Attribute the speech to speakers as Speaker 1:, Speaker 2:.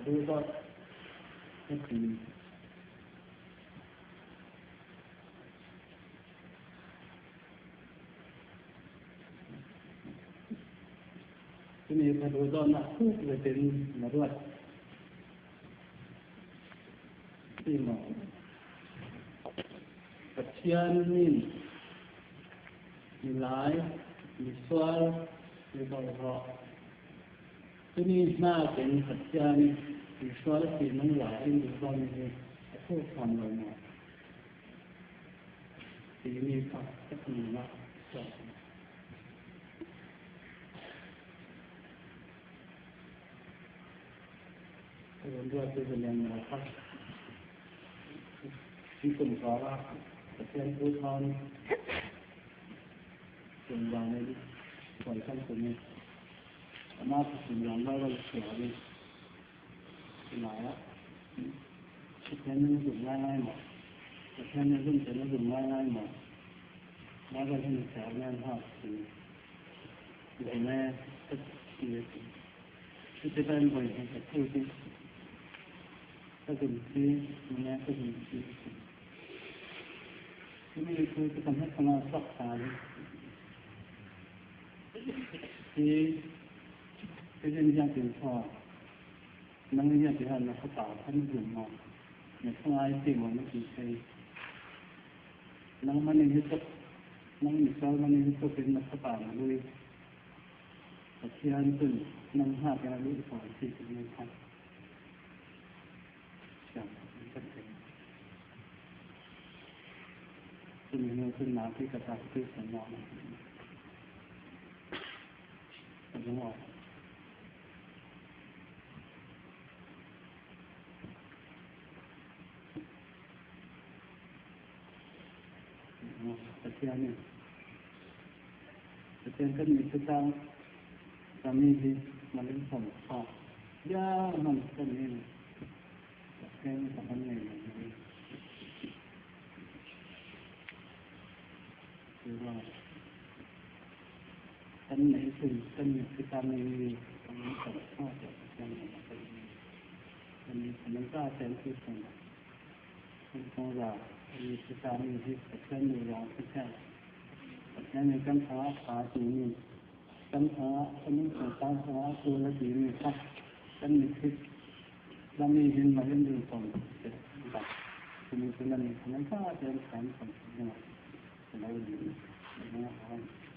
Speaker 1: Duhdawt ka ti. Tuni ka duhdawtnak thuk zetin na ruat? Ti maw? Pathian min milai, misual, miborhlawh. Tuni hna in Pathian misual sining lai in duhdawtmi hi a thuk fawn lo maw? Timi kha ka thinlung ah a chuak. Pathian tu khan cungvan in puai kan tum i amah cu Baibal chia i lai ah Pathian nan zum ngaingai maw? Pathian na zum te na zum ngaingai maw? Baibal hin chia men hlah ti zum e ka ti a si. Cuticun voi hnih ka phut i ka zumpi, nge ka zumpi. Timi cu ka hmet chungah chuak ṭhan. Hi sizin hian thaw nang hian ti han na fapa kha na zum maw? Na chungah ti maw na ti thei? Nangmah nih hi tluk nang misual man hi tluk in na fapa na lui. Pathian cun nang hngak in a luh fawn ti cu nan hngalh. Siang kan thei. Cun hnu cun naupi ka ta ti san maw na ka lung awk. Pathian nih Pathian kan nih thlacam cami hi man in sawm kha bia hman kan in Pathian ka hman ngei lo mi. Kan neih cun kan nih thlacam mi kan in sawm kha tiah Pathian nih a kan Kan nih kan ka ten tu sawm. Pathian nih kan caah a ṭha timi, kan caah kan innchungkhar caah a ṭul a timi kha kan mitthli lam i hin mal in ding tawn bak. Timi cu nan miphun an caah tiah an ṭha an tam dingah a lo ding.